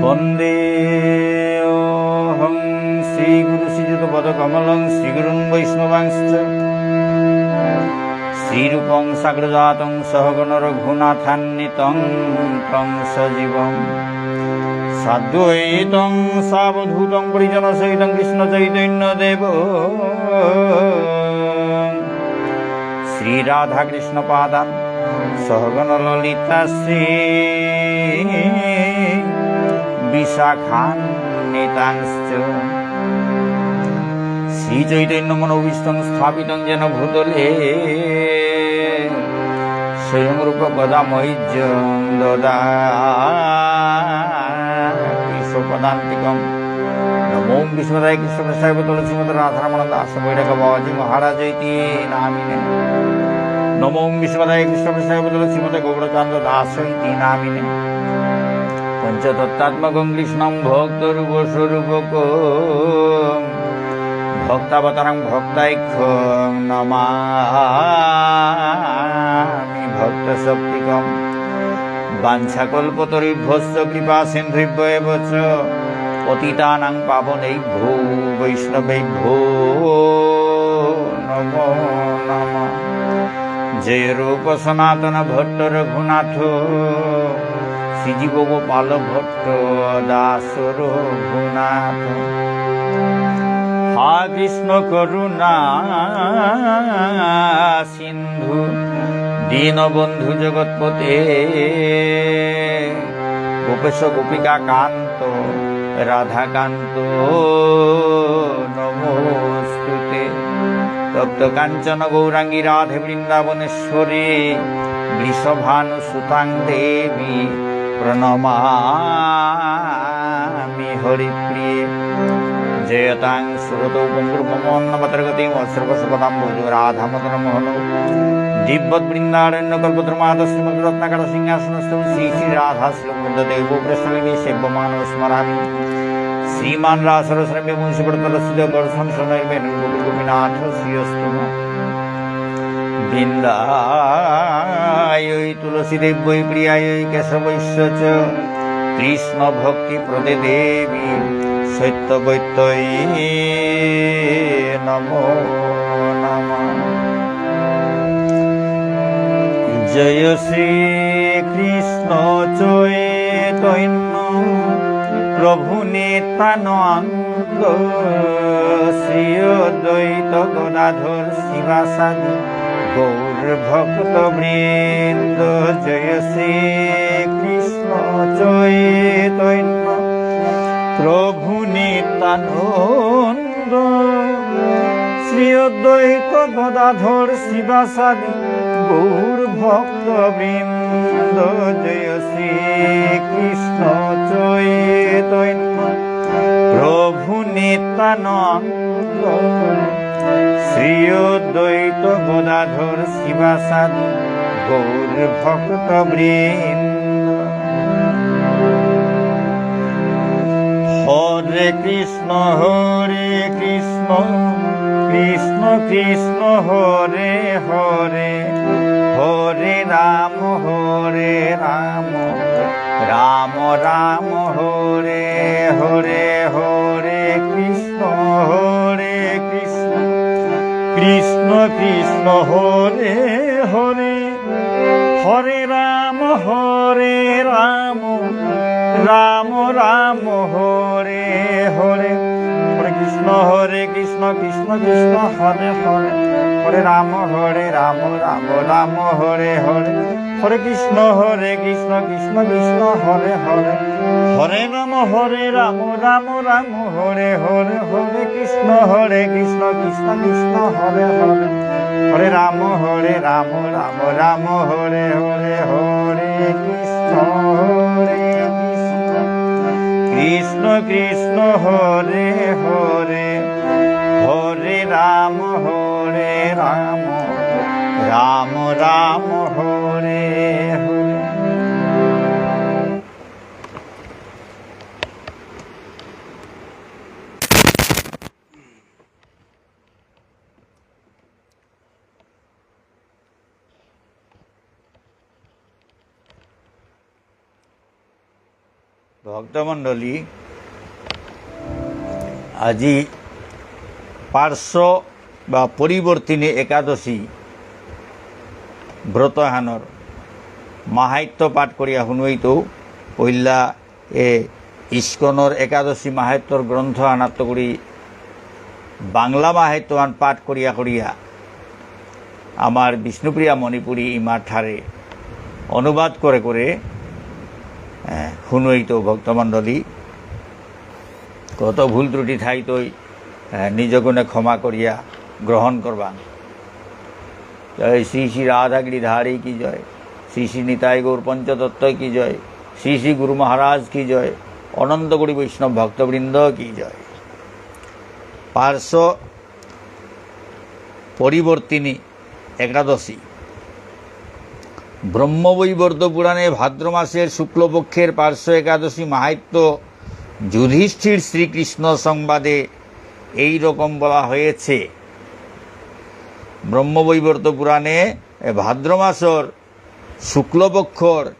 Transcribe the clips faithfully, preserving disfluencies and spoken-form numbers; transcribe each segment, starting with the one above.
বন্দেহং শ্রীগুরু শ্রীযুতপদকমলং শ্রীগুরুন বৈষ্ণবাংশ্চ। শ্রীরূপং সাগ্রজাতং সহগণ রঘুনাথান্বিতং তং সজীবং সাদ্বৈতং সাবধূতং পরিজনসহিতং কৃষ্ণচৈতন্যদেব শ্রীরাধাকৃষ্ণপাদান সহগণ ললিতা শ্রীবিশাখান্বিতাংশ্চ। শ্রীচৈতন্য মনোভীষ্টং স্থাপিতং যেন ভূতলে স্বয়ং রূপ কদা মহ্যং দদাতি স্বপদান্তিকম। নমো বিষ্ণুপাদায় কৃষ্ণপ্রেষ্ঠায় ভূতলে শ্রীমতে রাধারমণ দাস বৈরাগ্য বাবাজি মহারাজ ইতি নামিনে। নমো বিষ্ণুপাদায় কৃষ্ণপ্রেষ্ঠায় ভূতলে শ্রীমতে গৌরচন্দ্র দাস ইতি নামিনে। পঞ্চতত্ত্বাত্মকং কৃষ্ণং ভক্তরূপস্বরূপকম। ভক্তাবতারং ভক্তাখ্যং নমামি ভক্তশক্তিকম। বাঞ্ছাকল্পতরুভ্যশ্চ কৃপাসিন্ধুভ্য এব চ। পতিতানাং পাবনেভ্যো বৈষ্ণবেভ্যো নমো নমঃ। জয় রূপ সনাতন ভট্ট রঘুনাথ, শ্রীজীব গোপাল ভট্ট দাস রঘুনাথ। হা কৃষ্ণ করুণা সিন্ধু দীনবন্ধু জগৎপতে। গোপেশ গোপিকা কান্ত রাধাকান্ত নমোস্তুতে। তপ্ত কাঞ্চন গৌরাঙ্গী রাধে বৃন্দাবনেশ্বরী। বৃষভানুসুতাং দেবী প্রণমামি হরিপ্রিয়ে। জয়তাং সুরতৌ পঙ্গোর্মম মন্দমতের্গতী মৎসর্বস্বপদাম্ভোজৌ রাধামদনমোহনৌ। দীব্যদ্বৃন্দারণ্যকল্পদ্রুমাধঃ শ্রীমদ্রত্নাগারসিংহাসনস্থৌ শ্রী শ্রী রাধা শ্রীলগোবিন্দদেবৌ প্রেষ্ঠালীভিঃ সেব্যমানৌ স্মরামি। শ্রীমান্ রাসরসারম্ভী বংশীবটতটস্থিতঃ কর্ষন্ বেণুস্বনৈর্গোপীর্গোপীনাথঃ শ্রিয়েঽস্তু নঃ। বৃন্দায়ৈ তুলসীদেব্যৈ প্রিয়ায়ৈ কেশবস্য চ। কৃষ্ণভক্তিপ্রদে দেবী সত্যবত্যৈ নমো নমঃ। জয় শ্রীকৃষ্ণ চৈতন্য প্রভু নিত্যানন্দ শ্রী অদ্বৈত গদাধর শ্রীবাসাদি গৌর ভক্তবৃন্দ। জয় শ্রীকৃষ্ণ চৈতন্য প্রভু নিত্যানন্দ শ্রী অদ্বৈত গদাধর শ্রীবাসাদি গৌর ভক্তবৃন্দ। জয় শ্রীকৃষ্ণ চৈতন্য প্রভু নিত্যানন্দ শ্রী অদ্বৈত গদাধর শ্রীবাসাদি গৌর ভক্তবৃন্দ। হরে কৃষ্ণ হরে কৃষ্ণ কৃষ্ণ কৃষ্ণ হরে হরে, হরে রাম হরে রাম রাম রাম হরে হরে, হরে কৃষ্ণ হরে কৃষ্ণ কৃষ্ণ কৃষ্ণ হরে হরে, হরে রাম হরে রাম রাম রাম হরে হরে। হরে কৃষ্ণ হরে কৃষ্ণ কৃষ্ণ কৃষ্ণ হরে হরে, হরে রাম হরে রাম রাম রাম হরে হরে। হরে কৃষ্ণ হরে কৃষ্ণ কৃষ্ণ কৃষ্ণ হরে হরে, হরে রাম হরে রাম রাম রাম হরে হরে। হরে কৃষ্ণ হরে কৃষ্ণ কৃষ্ণ কৃষ্ণ হরে হরে, হরে রাম হরে রাম রাম রাম হরে হরে। হরে কৃষ্ণ হরে কৃষ্ণ কৃষ্ণ কৃষ্ণ হরে হরে, হরে রাম হরে রাম, রাম রাম হরে হরে। ভক্তমণ্ডলী, আজি পার্শ্ব বা পরিবর্তিনী একাদশী ব্রত হানর মাহাত্ম্য পাঠ করিয়া হুনুইতৌ। পইলা এ ইস্কনর একাদশী মাহাত্ম্যর গ্রন্থ আনাত্ত করি বাংলা মাহাত্ম্যহান পাঠ করিয়া করিয়া আমার বিষ্ণুপ্রিয়া মণিপুরী ইমার ঠারে অনুবাদ করে করে, এ, হুনুইতৌ ভক্তমণ্ডলী। কত ভুল ত্রুটি থাইতই, এ, নিজগুণে ক্ষমা করিয়া গ্রহণ করবাং। জয় শ্রী শ্রী রাধা গিরিধারী কি জয়, শ্রী শ্রী নিতাই গৌর পঞ্চতত্ত্ব কি জয়, শ্রী শ্রী গুরু মহারাজ কি জয়, অনন্ত কোটি বৈষ্ণব ভক্তবৃন্দ কি জয়। পার্শ্ব পরিবর্তিনী একাদশী। ব্রহ্মবৈবর্ত পুরাণে ভাদ্র মাসের শুক্লপক্ষের পার্শ্ব একাদশী মাহাত্ম্য যুধিষ্ঠির শ্রীকৃষ্ণ সংবাদে এই রকম বলা হয়েছে। ব্রহ্মবৈবর্ত পুরাণে এ ভাদ্র মাসর শুক্লপক্ষর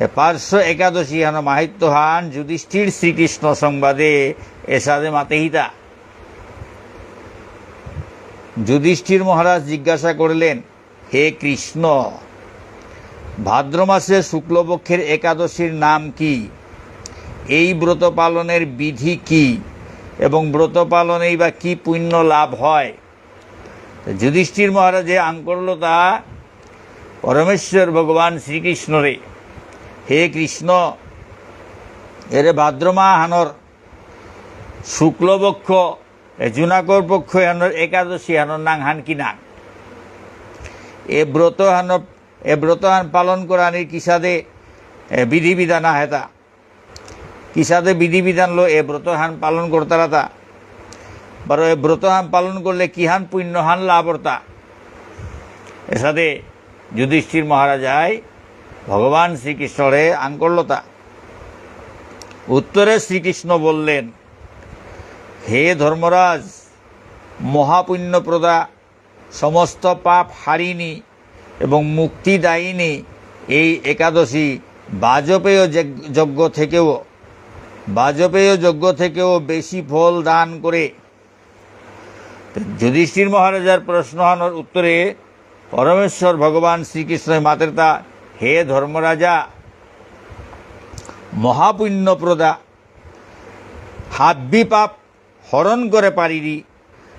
এ পার্শ্ব একাদশী হান মাহাত্ম্য হান যুধিষ্ঠির শ্রীকৃষ্ণ সংবাদে এসাদে মাতেহিতা। যুধিষ্ঠির মহারাজ জিজ্ঞাসা করলেন, "হে কৃষ্ণ, ভাদ্র মাসে শুক্লপক্ষের একাদশীর নাম কি? এই ব্রত পালনের বিধি কি? এবং ব্রত পালনেই বা কি পুণ্য লাভ হয়?" তো যুধিষ্ঠির মহারাজে আঙকরলতা পরমেশ্বর ভগবান শ্রীকৃষ্ণরে, "হে কৃষ্ণ, এরে ভাদ্র মাহানর শুক্লপক্ষ, এ জুনাকর পক্ষ এহানর একাদশী হানর নাঙহান কি নাঙ? এ ব্রত হান, এ ব্রত হান পালন করানির কিসাদে, এ, বিধি বিধান আহেতা?" কিসাদে বিধি বিধানলো এ ব্রতহান পালন করতারাতা? বারো এ ব্রতহান পালন করলে কিহান পুণ্যহান লাভ অরতা? এসাদে যুধিষ্ঠির মহারাজাই ভগবান শ্রীকৃষ্ণরে আঙকরলতা। উত্তরে শ্রীকৃষ্ণ বললেন, "হে ধর্মরাজ, মহাপুণ্যপ্রদা, সমস্ত পাপ হারিণী এবং মুক্তিদায়িনী এই একাদশী বাজপেয় যজ্ঞ, যজ্ঞ থেকেও, বাজপেয় যজ্ঞ থেকেও বেশি ফল দান করে।" তো যুধিষ্ঠির মহারাজার প্রশ্নহানর উত্তরে পরমেশ্বর ভগবান শ্রীকৃষ্ণ মাতেরতা, "হে ধর্মরাজা, মহাপুণ্যপ্রদা, হাব্বি পাপ হরণ করে পারিরি,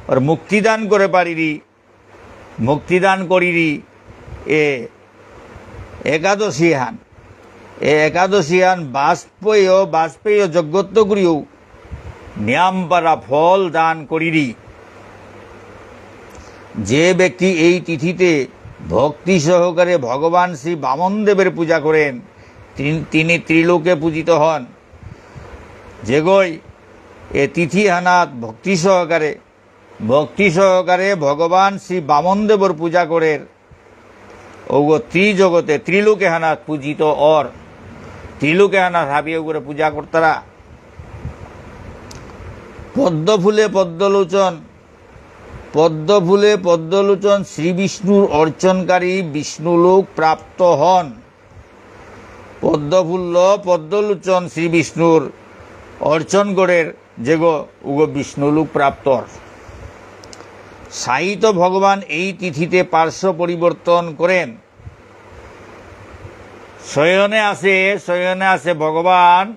আর মুক্তিদান করে পারিরি, মুক্তিদান করিরি এ একাদশী হান। এ একাদশী হান বাজপেয়, বাজপেয় যজ্ঞত্ত করিও নিয়ামপারা ফল দান করিরি। যে ব্যক্তি এই তিথিতে ভক্তি সহকারে ভগবান শ্রী বামনদেবের পূজা করেন, তিন-, তিনি ত্রিলোকে পূজিত হন।" যেগই এ তিথি হানাত ভক্তি সহকারে, ভক্তি সহকারে ভগবান শ্রী বামনদেবর পূজা করের, ওগো ত্রিজগতে, ত্রিলোকে হানাত পূজিত অর, ত্রিলোকে হানাত হাবি ওগরে পূজা করতারা। পদ্মফুলে পদ্মলোচন, পদ্মফুলে পদ্মলোচন শ্রী বিষ্ণুর অর্চনকারী বিষ্ণুলোক প্রাপ্ত হন। পদ্মফুল্ল পদ্মলোচন শ্রী বিষ্ণুর অর্চন করের, যেগো উগো বিষ্ণুলোক প্রাপ্তর। শায়িত ভগবান এই তিথিতে পার্শ্ব পরিবর্তন করেন। শয়নে আসে, শয়নে আসে ভগবান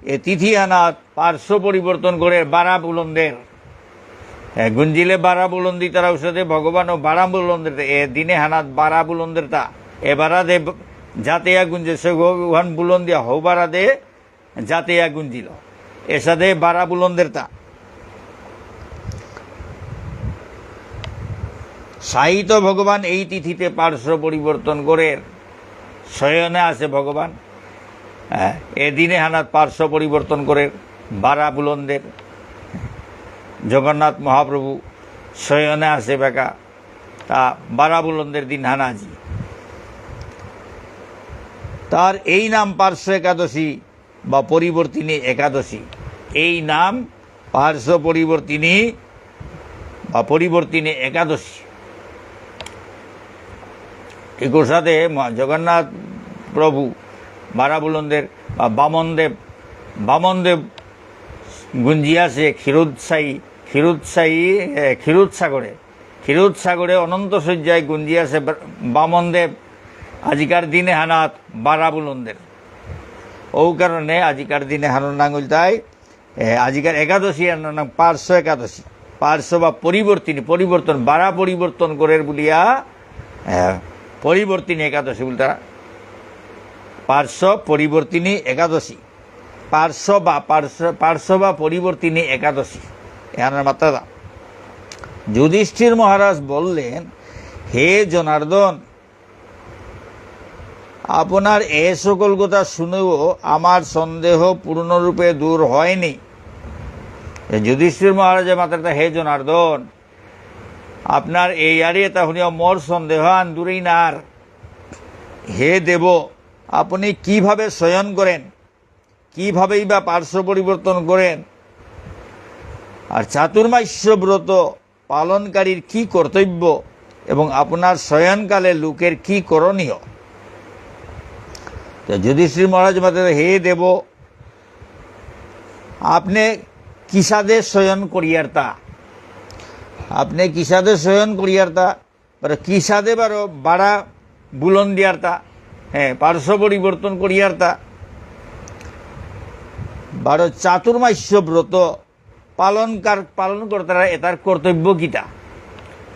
এ তিথি হানাত পার্শ্ব পরিবর্তন করে বারা বুলন্দের। এ গুঞ্জিলে বারা বুলন্দি তারা ঔষধে ভগবানও বারা বুলন্দের। এ দিনে হানাত বারা বুলন্দের তা। এ বারা দে ব-, জাতেয়া গুঞ্জে সে গো-, উহান বুলন্দিয়া হৌ বারা দে জাতেয়া গুঞ্জিল। এসাদে বারা বুলন্দের তা। শায়িত ভগবান এই তিথিতে পার্শ্ব পরিবর্তন করের। শয়নে আসে ভগবান। হ্যাঁ, এদিনে হানাত পার্শ্ব পরিবর্তন করে বারা বুলন্দের। জগন্নাথ মহাপ্রভু শয়নে আছে বেকা, তা বারা বুলন্দের দিন হানা আজি। তার এই নাম পার্শ্ব একাদশী বা পরিবর্তিনী একাদশী। এই নাম পার্শ্ব পরিবর্তিনী বা পরিবর্তিনী একাদশী। একুর সাথে ম-, জগন্নাথ প্রভু বারা বুলন্দের বা বামনদেব, বামনদেব গুঞ্জিয়াসে ক্ষীরোৎসাহী, ক্ষীরোৎসাহী, এ, ক্ষীরোৎসাগরে, ক্ষীরোৎসাগরে অনন্ত শয্যায় গুঞ্জিয়াসে বা-, বামনদেব আজিকার দিনে হানাত বারা বুলন্দের। ও কারণে আজিকার দিনে হানর নাঙ ইলতাই, এ, আজিকার একাদশী হানর নাঙ পার্শ্ব একাদশী। পার্শ্ব বা পরিবর্তিনী, পরিবর্তন, বারা পরিবর্তন করের বুলিয়া, এ, পরিবর্তিনী একাদশী বুলতারা। পার্শ্ব পরিবর্তিনী একাদশী। পার্শ্ব বা, পার্শ্ব, পার্শ্ব বা পরিবর্তিনী একাদশী। এহানর মাত্রা দা। যুধিষ্ঠির মহারাজ বললেন, "হে জনার্দন, আপনার এ সকল কথা শুনেও আমার সন্দেহ পূর্ণরূপে দূর হয়নি।" এ যুধিষ্ঠির মহারাজে মাত্রা দা, "হে জনার্দন, আপনার এই ইয়ারি এতা শুনিয়া মোর সন্দেহ আন দূরেই নার। হে দেব, আপনি কিভাবে শয়ন করেন, কিভাবেই বা পার্শ্ব পরিবর্তন করেন, আর চাতুর্মাস্য ব্রত পালনকারীর কি কর্তব্য এবং আপনার শয়নকালে লোকের কি করণীয়?" তো যুধিষ্ঠির মহারাজ মাতে, "হে দেব, আপনি কিসাদে শয়ন করিয়ারতা? আপনি কিসাদে শয়ন করিয়ারতা? বারো কিসাদে বারো বারা বুলন দিয়ারতা? হ্যাঁ, পার্শ্ব পরিবর্তন করিয়ারতা। বারো চাতুর্মাস্য ব্রত পালনকার, পালন করতারা এতার কর্তব্য কিতা?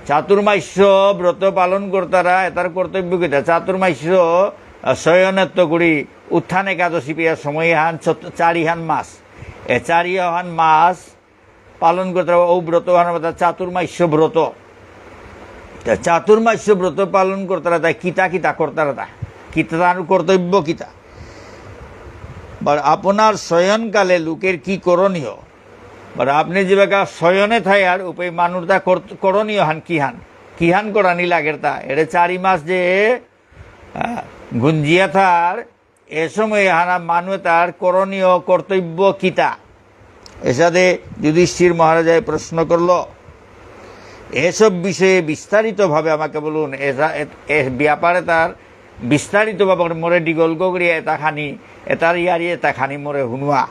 চাতুর্মাস্য ব্রত পালন করতারা এতার কর্তব্য কিতা?" চাতুর্মাস্য, আহ, শয়নেত্ত করি উত্থান একাদশী পেয়া সময় হান চত-, চারিহান মাস। এ চারিহান মাস পালন করতারা ও ব্রত হান মাতা চাতুর্মাস্য ব্রত। তা চাতুর্মাস্য ব্রত পালন করতারা তাই কিতা কিতা করতারা তা? কিতা তার কর্তব্য কিতা? বারো আপনার শয়নকালে লোকের কি করণীয়? বারো আপনি যেবাকা শয়নে থাই আর উপে মানুর তা কর-, করণীয় হান কি হান? কি হান করানি লাগের তা? এরে চারি মাস যে, আহ, গুঞ্জিয়া থার, এ সময় হানা মানু তার করণীয় কর্তব্য কিতা? এসাদে যুধিষ্ঠির মহারাজায় প্রশ্ন করল। এসব বিষয়ে বিস্তারিতভাবে আমাকে বলুন। এসা-, এ-, এ ব্যাপারে তার বিস্তারিতভাবে মোরে ডিগল গগরিয়া এতা খানি, এতার ইয়ারি এতা খানি মোরে হুনুয়া।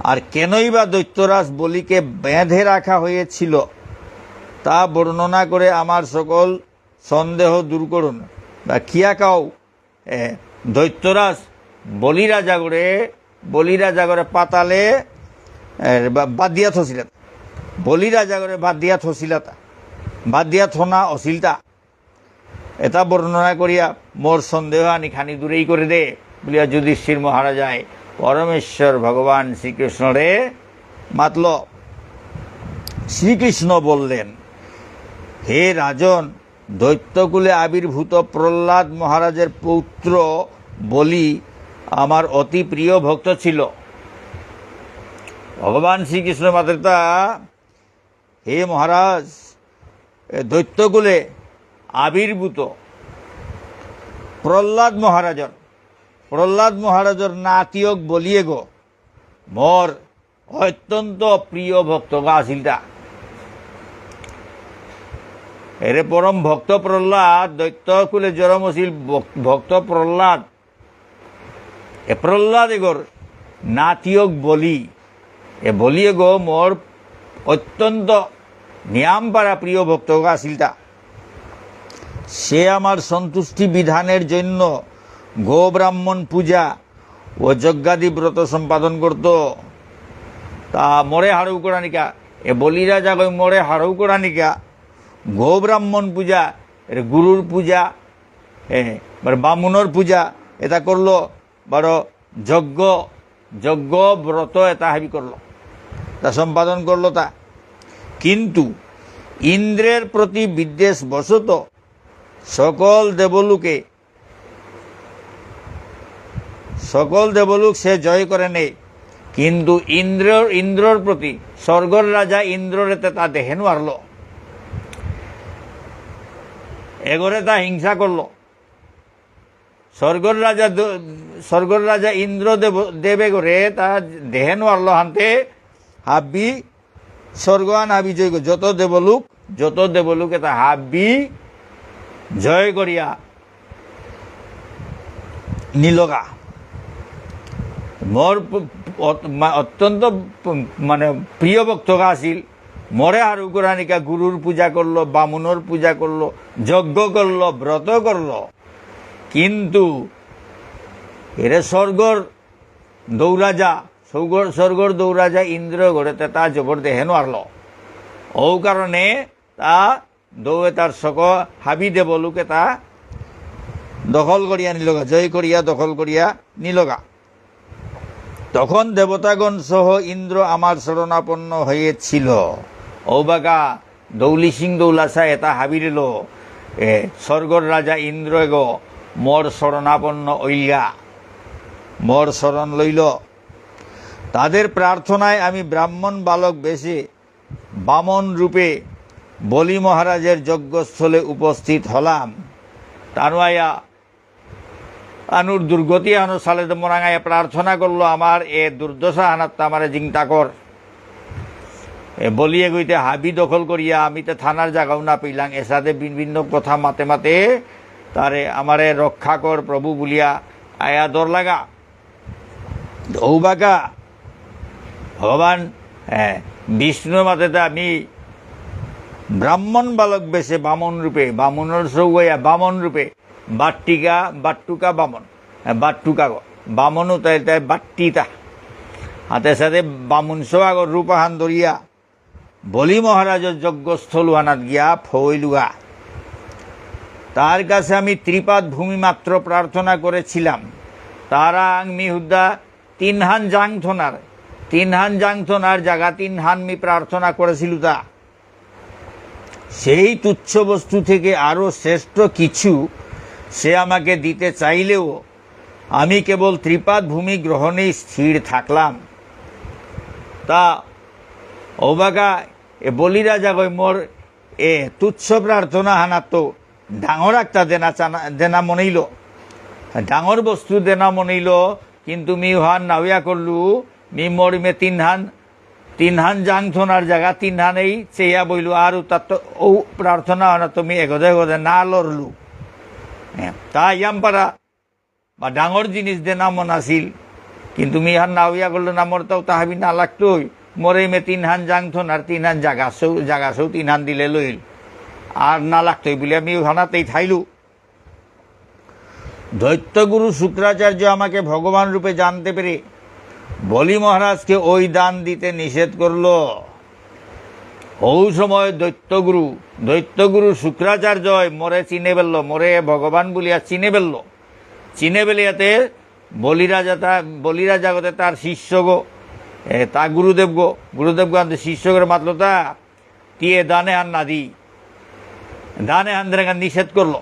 আর কেনই বা দৈত্যরাজ বলিকে বেঁধে রাখা হয়েছিল, তা বর্ণনা করে আমার সকল সন্দেহ দূর করুন। বা কিয়া কাউ, এ, দৈত্যরাজ বলি রাজাগরে, বলি রাজাগরে পাতালে, এ, বা-, বাদ দিয়া থসিলাতা। বলি রাজাগরে বাদ দিয়া থসিলাতা। বাদ দিয়া থনা অসিলতা। এতা বর্ণনা করিয়া মোর সন্দেহ আনি খানি দূরেই করে দে, বুলিয়া যুধিষ্ঠির মহারাজায় পরমেশ্বর ভগবান শ্রীকৃষ্ণরে মাতল। শ্রীকৃষ্ণ বললেন, হে রাজন, দৈত্যকুলে আবির্ভূত প্রহ্লাদ মহারাজের পুত্র বলি আমার অতি প্রিয় ভক্ত ছিল। ভগবান শ্রীকৃষ্ণ মাতেরতা, হে মহারাজ, এ দৈত্যকুলে আবির্ভূত প্রহ্লাদ মহারাজর, প্রহ্লাদ মহারাজর নাতিয়ক বলিয়েগ মোর অত্যন্ত প্রিয় ভক্তগ আসিলতা। এরে পরম ভক্ত প্রহ্লাদ, দৈত্যকুলে জরম আসিল ভক-, ভক্ত প্রহ্লাদ। এ প্রহ্লাদ এগর নাতিয়ক বলি, এ বলি এগ মোর অত্যন্ত নিয়াম পারা প্রিয় ভক্তগ আসিলতা। সে আমার সন্তুষ্টি বিধানের জন্য গোব্রাহ্মণ পূজা ও যজ্ঞাদি ব্রত সম্পাদন করত। তা মোরে হারৌ করানিকা, এ বলি রাজাগই মোরে হারৌ করানিকা, গোব্রাহ্মণ পূজা, এর গুরুর পূজা, এ, মানে বামুনর পূজা, এতা করল, বারো যজ্ঞ, যজ্ঞ ব্রত এতা হাবি করল, তা সম্পাদন করল তা। কিন্তু ইন্দ্রের প্রতি বিদ্বেষ বশত সকল দেবলোকে সকল দেবলোক সে জয় করে নেই, কিন্তু ইন্দ্রর, ইন্দ্রর প্রতি, স্বর্গর রাজা ইন্দ্ররে তে তা দেহে নোয়ারল। এগরে তা হিংসা করল। স্বর্গর রাজা দ-, স্বর্গর রাজা ইন্দ্র দেব, দেব এগরে তা দেহে নোয়ারল হানতে হাবি স্বর্গহান হাবি জয় কর-, যত দেবলোক, যত দেবলোক এতা হাবি জয় করিয়া নিলগা। মোর প-, অত-, মা-, অত্যন্ত প-, মানে প্রিয় ভক্তগা আছিল। মোরে হারৌ করানিকা গুরুর পূজা করল, বামুনর পূজা করল, যজ্ঞ করল, ব্রত করল। কিন্তু এরে স্বর্গর দৌরাজা, স্বর্গর, স্বর্গর দৌরাজা ইন্দ্র এগরে তে তা জবর দেহে নোয়ারল। ও কারণে তা দৌ এতার সক হাবি দেবলোক এতা দখল করিয়া নিলগা, জয় করিয়া দখল করিয়া নিলগা। তখন দেবতাগণ সহ ইন্দ্র আমার শরণাপন্ন হয়েছিল। ঔবাকা দৌলি সিং দৌলাসা এতা হাবিরেল, এ, স্বর্গর রাজা ইন্দ্র এগ মোর শরণাপন্ন অইলগা, মোর শরণ লইল। তাদের প্রার্থনায় আমি ব্রাহ্মণ বালক বেশে বামন রূপে বলি মহারাজের যজ্ঞস্থলে উপস্থিত হলাম। তানুয়ায়া আনুর দুর্গতি আনো সালে তো মোরাঙায় প্রার্থনা করল, আমার এ দুর্দশা হানাত্তা আমারে জিংতা কর। এ বলিয়ে গইতে হাবি দখল করিয়া আমি তো থানার জায়গাও না পেলাম, এসাদে বিভিন্ন কথা মাতে মাতে তারে আমারে রক্ষা কর প্রভু বুলিয়া আয়া দর লাগা। ঔবাকা ভগবান, এ, বিষ্ণু মাতে তা আমি ব্রাহ্মণ বালক বেশে বামন রূপে, বামনর সৌগয়া বামন রূপে বাট্টিকা, বাট্টুকা বামন, এ, বাট্টুকা গো। বামন উতাই তাই বাট্টিতা। হাতে সাথে বামুন সোয়াগর রূপাহান ধরিয়া বলি মহারাজর যজ্ঞস্থল হানাত গিয়া ফইলুগা। তার কাছে আমি ত্রিপাদ ভূমি মাত্র প্রার্থনা করেছিলাম। তারাং মি হুদ্দা তিনহান জাংথনার, তিনহান জাংথনার জায়গা তিনহান মি প্রার্থনা করেছিলুতা। সেই তুচ্ছ বস্তু থেকে আরো শ্রেষ্ঠ কিছু সে আমাকে দিতে চাইলেও আমি কেবল ত্রিপাদ ভূমি গ্রহণেই স্থির থাকলাম। তা ঔবাকা এ বলি রাজা গই মোর এ তুচ্ছ প্রার্থনা হানাত্ত ডাঙর একটা দেনা চানা, দেনা মনেইল। ডাঙর বস্তু দেনা মনেইল, কিন্তু মি হান নাওয়া করলু, মি মোর মে তিনহান, তিনহান জাংথনার জায়গা তিনহান এই চেয়া বইলু, আর তার তো ও প্রার্থনা হানাত্ত মি এগদে এগদে না লড়লু। হ্যাঁ, তা ইয়াম পারা বা ডাঙর জিনিস দেনা মন আছিল, কিন্তু মি হান নাওয়া করলু না, মোর তাও তাহাবি না লাগতই, মোরে মে তিনহান জাংথনার তিনহান জাগা সৌ, জাগা সৌ তিনহান দিলে লইল, আর না লাগতই বুলে আমি হানাতেই থাইলু। দৈত্যগুরু শুক্রাচার্য আমাকে ভগবান রূপে জানতে পেরে বলি মহারাজকে ওই দান দিতে নিষেধ করল। ঔ সময় দৈত্যগুরু, দৈত্যগুরু শুক্রাচার্যই মোরে চিনে বেলল, মোরে ভগবান বুলিয়া চিনে বেলল। চিনে বেলিয়াতে বলিরাজা তা, বলিরাজা গতে তার শিষ্যগ, এ, তা গুরুদেবগ, গুরুদেবগ আনতে শিষ্যগরে মাতলতা, তিয়ে দানে হান না দি। দানে হান দেনা নিষেধ করল।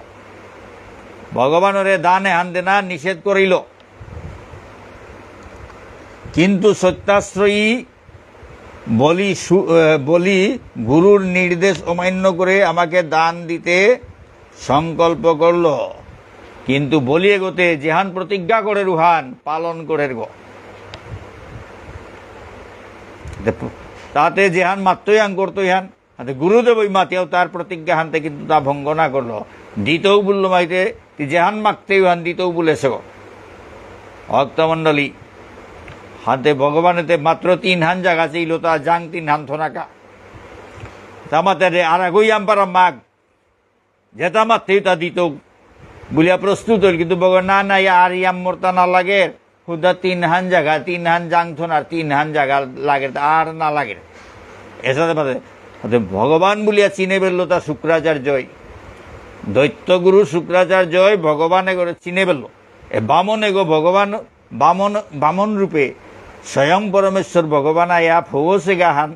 ভগবানরে দানে হান দেনা নিষেধ করিল। কিন্তু সত্যাশ্রয়ী বলি সু-, এ, বলি গুরুর নির্দেশ অমান্য করে আমাকে দান দিতে সংকল্প করল। কিন্তু বলি এগতে যেহান প্রতিজ্ঞা করে রুহান পালন করে গো। তাতে যেহান মাত্রই আং করতো ইহান, হাতে গুরুদেবই মাতিয়াও তার প্রতিজ্ঞা হানতে কিন্তু তা ভঙ্গ না করলো। দিতৌ বুললো মাইতে, তি যেহান মাগতেই হান দিতৌ বুলেছে গো। ভক্তমণ্ডলী, হাতে ভগবানেতে মাত্র তিনহান জাগা চেইল, তা জাং তিনহান থনাকা। তা মাতে রে, আর আগই আম পারা মাগ। যেতা মাতেই তা দিত বুলিয়া প্রস্তুত হইল, কিন্তু ভগবান, "না, না, ইয়া আর ইয়াম মোরতা না লাগে, হুদা তিনহান জাগা, তিনহান জাংথন আর তিনহান জাগা লাগে, তা আর না লাগে।" এসাদে মাতে, অতে ভগবান বুলিয়া চিনে বেললো তা শুক্রাচার্যই, দৈত্যগুরু শুক্রাচার্যই ভগবান এগরে চিনে বেললো। এ বামন এগো ভগবান, বামন, বামন রূপে স্বয়ং পরমেশ্বর ভগবান আয়া ফৌসে গাহান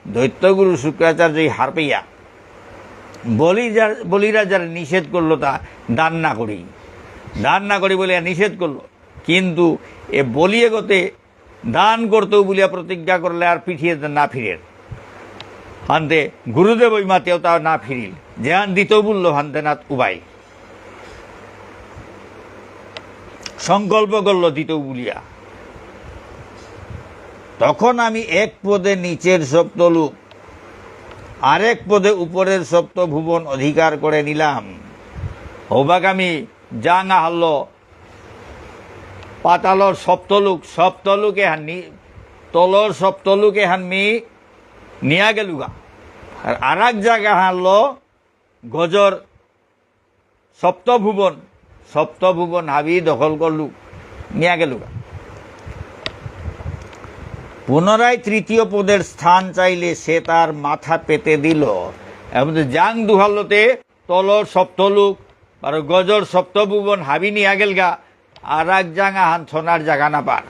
দৈত্যগুরু শুক্রাচার্যই হারপেয়া বলি যা-, বলিরাজার নিষেধ করলো, তা দান না করি, দান না করি বলিয়া নিষেধ করলো। কিন্তু এ বলি এগতে দান করতেও বুলিয়া প্রতিজ্ঞা করলে আর পিঠিয়ে না ফিরের। হানতে গুরুদেব ওই মাতেও তা না ফিরিল, যেহান দিতেও বলল হানতে নাত উবাই। সংকল্প করল দিতেও বুলিয়া। তখন আমি এক পদে নিচের সপ্তলোক, আরেক পদে উপরের সপ্তভুবন অধিকার করে নিলাম। হৌবাক আমি জাঙ আহাল্ল পাতালর সপ্তলোক, সপ্তলোক এহান নি-, তলর সপ্তলোক এহান মি নিয়া গেলুগা। আর আরাক জাগা হানলো গজর সপ্তভুবন, সপ্তভুবন হাবি দখল করলু, নিয়া গেলুগা। পুনরায় তৃতীয় পদের স্থান চাইলে সে তার মাথা পেতে দিল। এবং জাঙ দুহাল্লতে তলর সপ্তলোক, বারো গজর সপ্তভুবন হাবি নিয়া গেলগা, আর এক জাঙ আহান থনার জাগা না পার।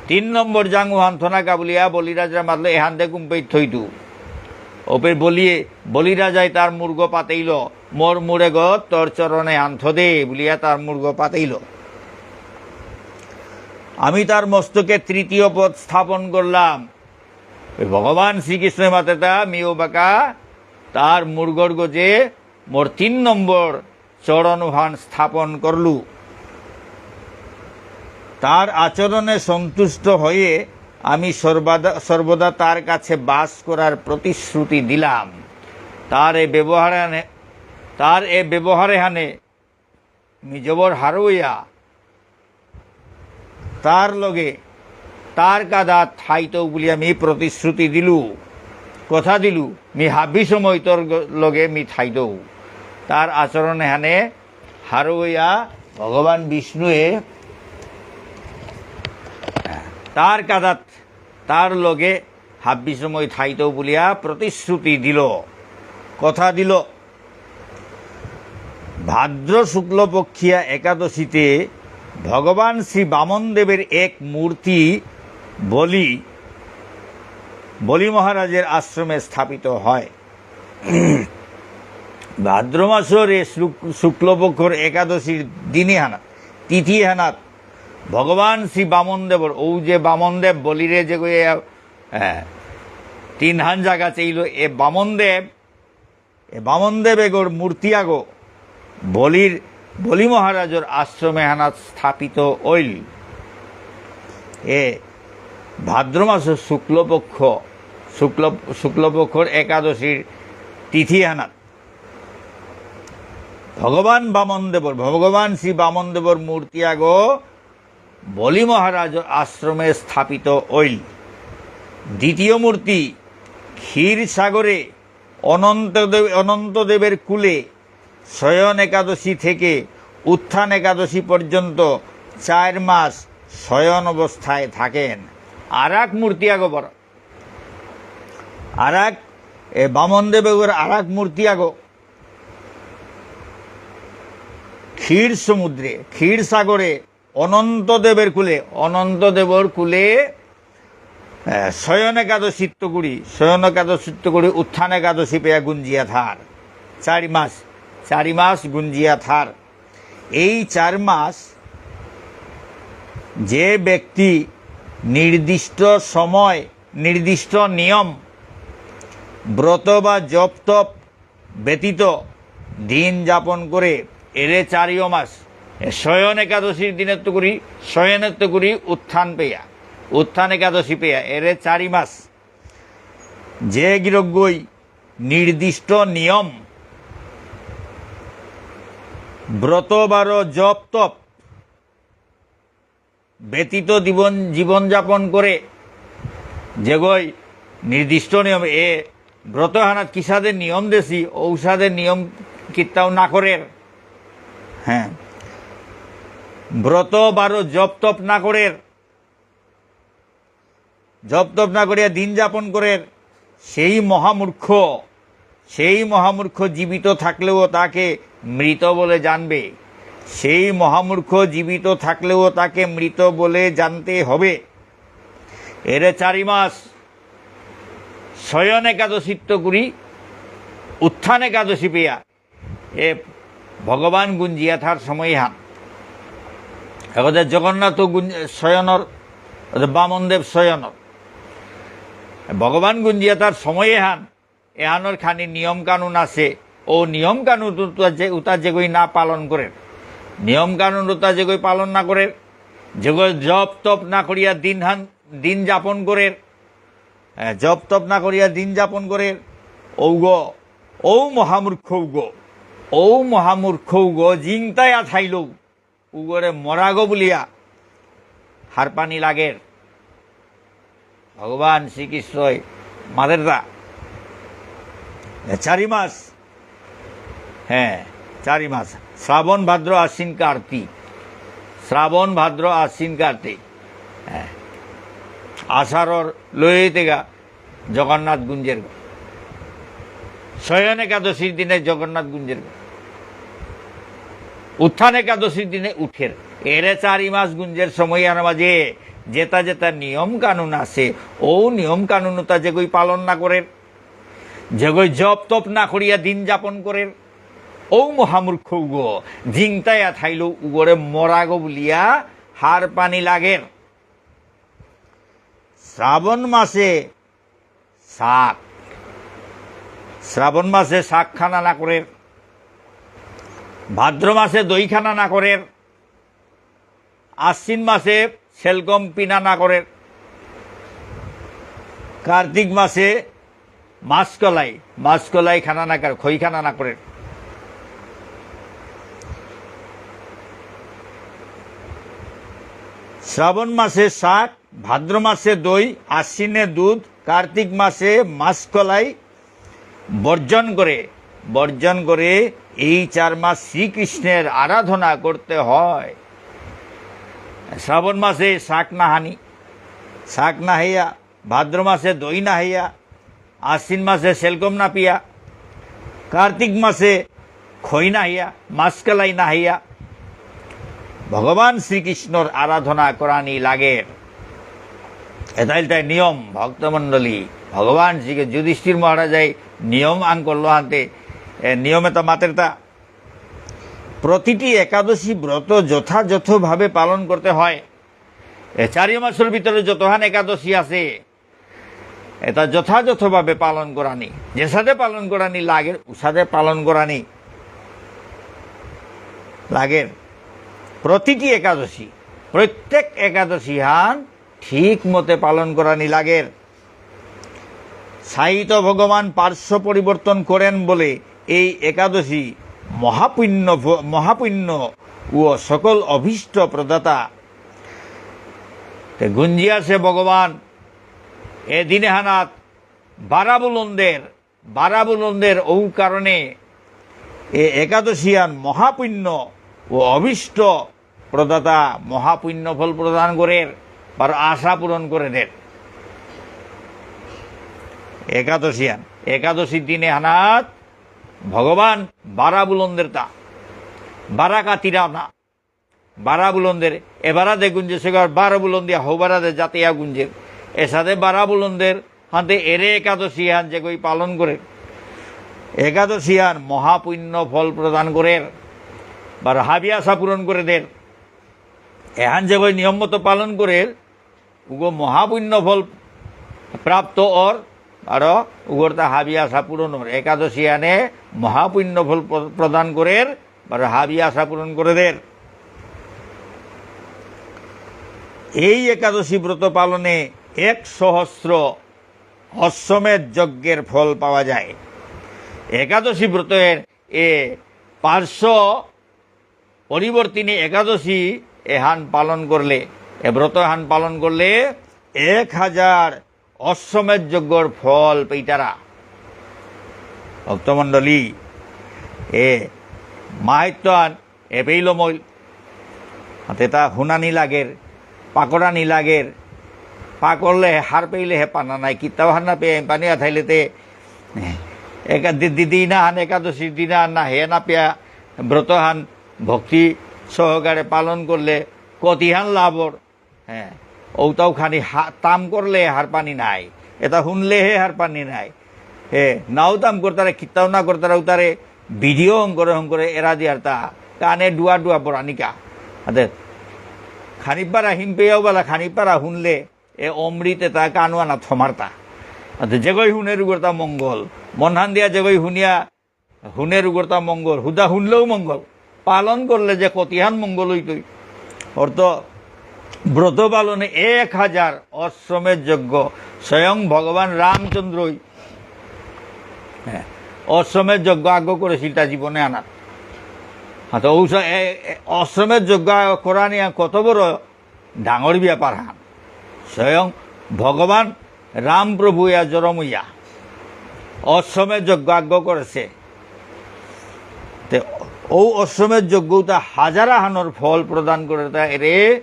তিন নম্বর জাঙ উহান থনা কা বুলিয়া বলিরাজা মাতলে এহান দে কুম্পেই থইতু। ওপের বলিয়ে, বলিরাজায় তার মুরগ পাতেইল, মোর মুরেগ তোর চরণে আন থ দে বুলিয়া তার মুরগ পাতেইল। আমি তার মস্তকে তৃতীয় পদ স্থাপন করলাম। ওই ভগবান শ্রীকৃষ্ণ মাতেতা মিও বাকা তার মুরগর গজে মোর তিন নম্বর চরণ উহান স্থাপন করলু। তার আচরণে সন্তুষ্ট হয়ে আমি সর্বদা, সর্বদা তার কাছে বাস করার প্রতিশ্রুতি দিলাম। তার এ ব্যবহারে হানে, তার এ ব্যবহারে হানে মি জবর হারৌ অয়া তার লগে, তার কাদাত থাইতৌ বুলিয়া মি প্রতিশ্রুতি দিলু, কথা দিলু, মি হাবি সময় তোর গ-, লগে মি থাইতৌ। তার আচরণ এহানে হারৌ অয়া ভগবান বিষ্ণুয়ে তার কাদাত, তার লগে হাবি সময় থাইতৌ বুলিয়া প্রতিশ্রুতি দিল, কথা দিল। ভাদ্র শুক্লপক্ষীয়া একাদশীতে ভগবান শ্রী বামনদেবের এক মূর্তি বলি, বলি মহারাজের আশ্রমে স্থাপিত হয়। ভাদ্র মাসর এ শুক-, শুক্লপক্ষর একাদশীর দিনে হানাত, তিথি হানাত, ভগবান শ্রী বামনদেবর, ঔ যে বামনদেব বলিরে যে গয়ে, হ্যাঁ, তিনহান জাগা চেইল, এ বামনদেব এ বামনদেব এগর মূর্তি আগো বলির, বলি মহারাজর আশ্রম এহানাত স্থাপিত অইল। এ ভাদ্র মাসর শুক্লপক্ষ, শুক্ল, শুক্লপক্ষর একাদশীর তিথি এহানাত ভগবান বামনদেবর, ভগবান শ্রী বামনদেবর মূর্তি আগো বলি মহারাজর আশ্রমে স্থাপিত অইল। দ্বিতীয় মূর্তি ক্ষীরসাগরে অনন্তদেব-, অনন্তদেবের কুলে শয়ন একাদশী থেকে উত্থান একাদশী পর্যন্ত চার মাস শয়ন অবস্থায় থাকেন। আর এক মূর্তি আগো বড়, আর এক, এ, বামনদেব এগর আর এক মূর্তি আগো ক্ষীর সমুদ্রে, ক্ষীর সাগরে অনন্ত দেবের কুলে, অনন্ত দেবর কুলে, এ, শয়ন একাদশীত্ত করি, শয়ন একাদশীত্ত করি উত্থান একাদশী পেয়া গুঞ্জিয়া থার। চারি মাস, চারি মাস গুঞ্জিয়া থার। এই চার মাস যে ব্যক্তি নির্দিষ্ট সময়, নির্দিষ্ট নিয়ম, ব্রত বা জপ তপ ব্যতীত দিন যাপন করে এরে চারিও মাস, এ শয়ন একাদশীর দিনেত্ত করি, শয়নেত্ত করি উত্থান পেয়া, উত্থান একাদশী পেয়া, এরে চারি মাস যে গিরকগই নির্দিষ্ট নিয়ম, ব্রত বারো জপ তপ ব্যতীত জীবন, জীবনযাপন করে, যেগই নির্দিষ্ট নিয়ম, এ ব্রত হানাত কিসাদে নিয়ম দেসি, ঔসাদে নিয়ম কিত্তাও না করের। হ্যাঁ, ব্রত বারো জপ তপ না করের, জপ তপ না করিয়া দিন যাপন করের, সেই মহামূর্খ, সেই মহামূর্খ জীবিত থাকলেও তাকে মৃত বলে জানবে। সেই মহামূর্খ জীবিত থাকলেও তাকে মৃত বলে জানতে হবে। এরে চারি মাস শয়ন একাদশীত্ত করি উত্থান একাদশী পেয়া এ ভগবান গুঞ্জিয়া থার সময় হান। এগোতে জগন্নাথ গুঞ্জ-, শয়নর, এগোতে বামনদেব শয়নর। ভগবান গুঞ্জিয়া তার সময় এহান, এহানর খানি নিয়ম কানুন আছে। ও নিয়ম কানুন উতা যে, উতা যেগই না পালন করে, নিয়ম কানুন উতা যেগই পালন না করে, যেগই জপ তপ না করিয়া দিন হান, দিন যাপন করে, এ, জপ তপ না করিয়া দিন যাপন করে, ঔগ, ঔ মহামূর্খ ঔগ, ঔ মহামূর্খ ঔগ, জিংতায়া থাইলেও, উগরে মরাগ বুলিয়া হারপানি লাগের। ভগবান শ্রীকৃষ্ণই মাতেরতা। এ, চারি মাস। হ্যাঁ, চারি মাস। শ্রাবণ, ভাদ্র, আশ্বিন, কার্তিক। শ্রাবণ, ভাদ্র, আশ্বিন, কার্তিক। হ্যাঁ। আষাঢ়র লইতেগা জগন্নাথ গুঞ্জের। শয়ন একাদশীর দিনে জগন্নাথ গুঞ্জের। উত্থান একাদশীর দিনে উঠের। এরে চারি মাস গুঞ্জের সময় আর মাঝে যেতা যেতা নিয়ম কানুন আছে, ও নিয়ম কানুন উতা যেগই পালন না করের, যেগই জপ তপ না করিয়া দিন যাপন করের, ও মহামূর্খ উগ, জিংতায়া থাইলেও উগরে মরাগ বুলিয়া হারপানি লাগের। শ্রাবণ মাসে শাক। শ্রাবণ মাসে শাক খানা না করের, ভাদ্র মাসে দই খানা না করের, আশ্বিন মাসে সেলগম পিনা না করের, কার্তিক মাসে মাসকলাই, মাসকলাই খানা না করের, খই খানা না করের। শ্রাবণ মাসে শাক, ভাদ্র মাসে দই, আশ্বিনে দুধ, কার্তিক মাসে মাসকলাই বর্জন করে, বর্জন করে এই চার মাস শ্রীকৃষ্ণের আরাধনা করতে হয়। শ্রাবণ মাসে শাক না হানি, শাক না হেয়া, ভাদ্র মাসে দই না হেয়া, আশ্বিন মাসে সেলগম না পিয়া, কার্তিক মাসে খই না হেয়া, মাসকলাই না হেয়া, ভগবান শ্রীকৃষ্ণর আরাধনা করানি লাগের। এতাইল তাই নিয়ম, ভক্তমণ্ডলী। ভগবান শ্রীকে যুধিষ্ঠির মহারাজাই নিয়ম আং করলো হানতে, এ, নিয়ম এতা মাতেরতা। প্রতিটি একাদশী ব্রত যথাযথভাবে পালন করতে হয়। এ চারি মাসর ভিতরে যতহান একাদশী আছে, এতা যথাযথভাবে পালন করানি, যেসাদে পালন করানি লাগের, উসাদে পালন করানি লাগের। প্রতিটি একাদশী, প্রত্যেক একাদশী হান ঠিক মতে পালন করানি লাগের। সাহিত্য ভগবান পার্শ্ব পরিবর্তন করেন বলে এই একাদশী মহাপুণ্য ভ-, মহাপুণ্য ও সকল অভীষ্ট প্রদাতা। তে গুঞ্জিয়াসে ভগবান এ দিনে হানাত বারাবুলন্দের, বারাবুলন্দের ঔ কারণে এ একাদশীয়ান মহাপুণ্য ও অভীষ্ট প্রদাতা, মহাপুণ্য ফল প্রদান করের, আর আশা পূরণ করে দের। একাদশীয়ান, একাদশীর দিনে হানাত ভগবান বারাবুলন্দের তা, বারা কাতিরা না, বারা বুলন্দের, এবারা দে গুঞ্জে সেগর বারো বুলন্দিয়া হৌবারা দে জাতিয়া গুঞ্জে। এসাদে বারা বুলন্দের হাতে এরে একাদশী হান যেগই পালন করে। একাদশী হান মহাপুণ্য ফল প্রদান করের। বারো হাবি আশা পূরণ করে দের। এহান যেগই নিয়ম মতো পালন করের, উগো মহাপুণ্য ফল প্রাপ্ত অর, আর উগরতা হাবি আশা পূরণ অর। একাদশী আনে মহাপুণ্য ফল প্র-, প্রদান করের, আর হাবি আশা পূরণ করে দের। এই একাদশী ব্রত পালনে এক সহস্র অশ্বমেধ যজ্ঞের ফল পাওয়া যায়। একাদশী ব্রতের এ পার্শ্ব পরিবর্তিনী একাদশী এহান পালন করলে, এ ব্রত এহান পালন করলে এক হাজার অশ্বমেধ যজ্ঞর ফল পেইতারা। ভক্তমণ্ডলী, এ মাহাত্ম্যহান এ পেইল মইল। হাতে তা হুনানি লাগের, পাকরানি লাগের। পাকরলে হে হার পেইলে হে পানা নাই, কিতাও হার না পেয়ে পানি আথাইলে তে একা দি-, দি-, দিনাহান, একাদশীর দিনাহান না হে না পেয়া ব্রতহান ভক্তি সহকারে পালন করলে কতিহান লাভর। হ্যাঁ, ঔতাও খানি হা-, তাম করলে হার পানি নাই, এটা শুনলে হে হার পানি নাই। হে, নাও তাম করতারে, কিতাও না করতারে, উতারে ভিডিও হং করে হং করে এরা দিয়ার তা, কানে ডুয়া ডুয়া বরানিকা। আদে, খানি পারা হিমপেয়াও বালা খানি পারা হুনলে এ অমৃত এতা কানুয়ানা থমারতা। আতে যেগই হুনের উগরতা মঙ্গল। মনহান দিয়া যেগই হুনিয়া হুনের উগরতা মঙ্গল, হুদা হুনলেও মঙ্গল, পালন করলে যে কতিহান মঙ্গল হইতই। অর্থ ব্রত পালনে এক হাজার অশ্বমেধ যজ্ঞ স্বয়ং ভগবান রামচন্দ্রই, হ্যাঁ, অশ্বমেধ যজ্ঞ আগ করেছিল তার জীবনে আনার। হ্যাঁ, তো ঔষ-, এ-, এ-, অশ্বমেধ যজ্ঞ করানিয়া কত বড় ডাঙর ব্যাপার হান। স্বয়ং ভগবান রাম প্রভু ইয়া জরম ইয়া অশ্বমেধ যজ্ঞ আগ করেছে। তে ও অশ্বমেধ যজ্ঞ তা হাজার আহানর ফল প্রদান করে তা এরে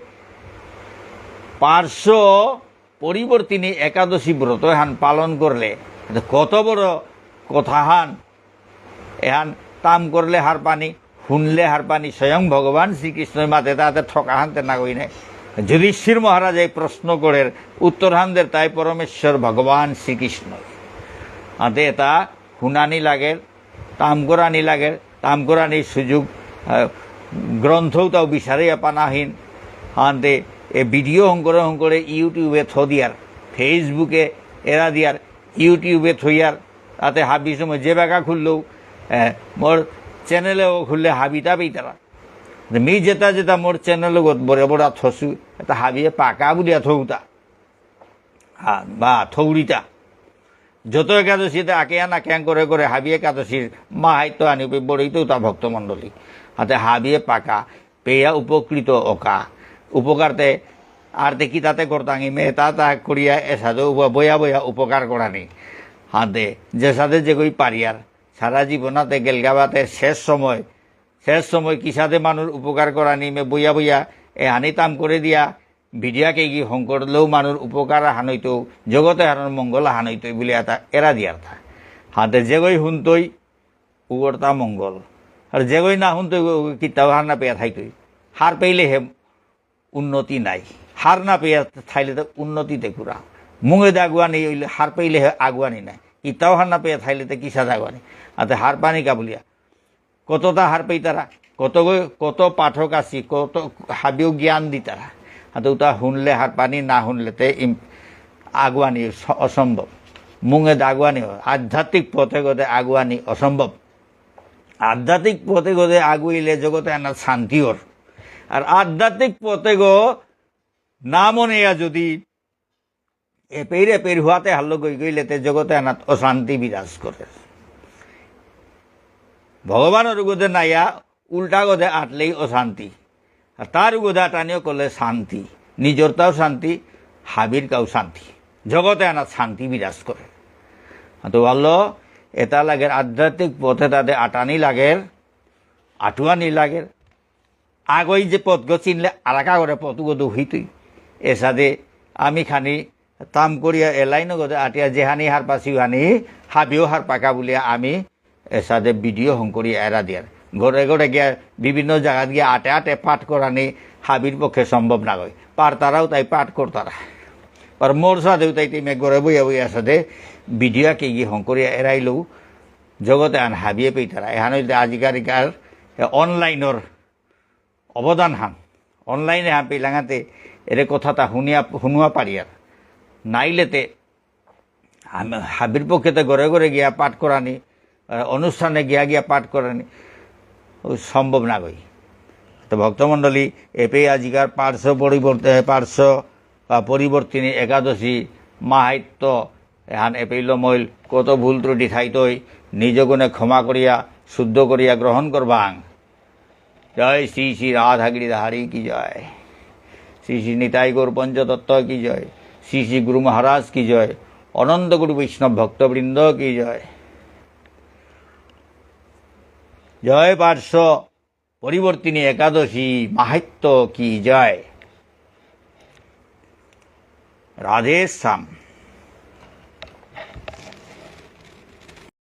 পার্শ্ব পরিবর্তিনী একাদশী ব্রত এহান পালন করলে তে কত বড় কথা হান এহান তাম করলে হারপানি, হুনলে হারপানি, স্বয়ং ভগবান শ্রীকৃষ্ণই মাতে তাতে ঠকা হানতে না কই নাই। যুধিষ্ঠির মহারাজ এই প্রশ্ন করের, উত্তর হানদের তাই পরমেশ্বর ভগবান শ্রীকৃষ্ণ। আতে এটা হুনানি লাগের, তাম করানি লাগের, তাম করানির সুযোগ, আহ, গ্রন্থও তাও বিচারে পানাহীন। আনতে এ ভিডিও হংকরে হংকরে YouTube-এ থ দিয়ার, Facebook-এ এরা দিয়ার, YouTube-এ থইয়ার, তাতে হাবি সময় যে বেকা খুললেও, এ, মোর চ্যানেলেও খুললে হাবিতা পেইতারা। তে মি যেতা যেতা মোর চ্যানেল গত বড় বড় থসু, এটা হাবিয়ে পাকা বুলিয়া থৌতা। হ্যাঁ, বা থৌরিতা। যত একাদশীতে আকেয়া না কেন করে করে হাবি একাদশীর মাহাত্ম্য আনি পে বড়ই তো তা ভক্তমণ্ডলী। হাতে হাবিয়ে পাকা, পেয়া উপকৃত অকা। উপকারতে আর দেখি তাতে করতাঙি মে তা তা করিয়া এসাদে উবা বয়া বয়া উপকার করানি। হাতে যে সাথে যেগই পারিয়ার, সারা জীবনাতে গেলগাবাতে শেষ সময়, শেষ সময় কিসাদে মানুষ উপকার করানি মে বইয়া বইয়া এহানি তাম করে দিয়া ভিডিয়া কেগি হংকরলেও মানুষ উপকার আহান হইতো, জগতে হারণ মঙ্গল আহান হইতো বুলে এটা এরা দিয়ার থা। হাতে যেগই হুনতই উগরতা মঙ্গল। আর যেগই না হুনতই উ-, উ-, কিতাও হার না পেয়া থাইতই। হার পেইলে হে উন্নতি নাই। হার না পেয়া থাইলে তো উন্নতি দেখুরা। মুঙে দে আগুয়ানি হইলে হার পেইলে হে আগুয়ানি নাই। কিতাও হার না পেয়া থাইলে তো কিসাদে আগুয়ানি। আতে হার পানি কা বুলিয়া। কততা হার পেইতারা, কত গো-, কত পাঠক আছি, কত হাবিও জ্ঞান দিতারা। হাতে উতা হুনলে হার পানি, না হুনলে তে ইম-, আগুয়ানি স-, অসম্ভব। মুঙে দে আগুয়ানি, আধ্যাত্মিক পথে গদে আগুয়ানি অসম্ভব। আধ্যাত্মিক পথে গদে আগুইলে জগতে আনা শান্তি অর। আর আধ্যাত্মিক পথে গো না মনেয়া যদি এপেইর এপেইর হুয়াতে হাল্লো গই গইলে তে জগতে আনাত অশান্তি বিরাজ করে। ভগবানর উগদে নাইয়া উল্টা গদে আটলেই অশান্তি। আর তার উগদে আটানিও করলে শান্তি। নিজরতাও শান্তি, হাবির কাও শান্তি। জগতে আনাত শান্তি বিরাজ করে। তো বললো, এটা লাগের আধ্যাত্মিক পথে তাতে আটানি লাগের, আটুয়ানি লাগের। আগই যে পথগ চিনলে আরাকা করে পথগ দু হইতই। এসাদে আমি খানি তাম করিয়া এ লাইন গদে আটিয়া যেহানি হারপাসি হানি হাবিও হারপাকা বুলিয়া আমি এসাদে ভিডিও হং করিয়া এরা দিয়ার। ঘরে ঘরে গিয়া বিভিন্ন জায়গাত গিয়া আটে আটে পাঠ করানি হাবির পক্ষে সম্ভব না হয়। পারতারাও তাই পাঠ করতারা। আর মোর সাথেও তাই টিমে ঘরে বইয়া বইয়া সাথে ভিডিও কে গিয়ে হং করিয়া এরাইলেও জগতে আন হাবিয়ে পেইতারা। এহান হইতে আজিকার ইকার, এ, অনলাইনর অবদান হান। অনলাইনে হান পেইলাঙাতে এরে কথাটা হুনিয়া, হুনুয়া পারিয়ার। নাইলেতে হাম-, হাবির পক্ষেতে ঘরে ঘরে গিয়া পাঠ করানি, আহ, অনুষ্ঠানে গিয়া গিয়া পাঠ করানি, ও সম্ভব না গই। তো ভক্তমণ্ডলী, এপে আজিকার পার্শ্ব পরিবর্তে-, পার্শ্ব বা পরিবর্তিনী একাদশী মাহাত্ম্য এহান এপেই লমইল, কত ভুল ত্রুটি থাইতই, নিজ গুণে ক্ষমা করিয়া, শুদ্ধ করিয়া গ্রহণ করবাং। জয় শ্রী শ্রী রাধা গিরিধারী কি জয়, শ্রী শ্রী নিতাই গৌর পঞ্চতত্ত্ব কি জয়, শ্রী শ্রী গুরু মহারাজ কি জয়, অনন্ত গুরু বৈষ্ণব ভক্তবৃন্দ কি জয়। জয় পার্শ্ব পরিবর্তিনী একাদশী মাহাত্ম্য কি জয়। রাধে শ্যাম।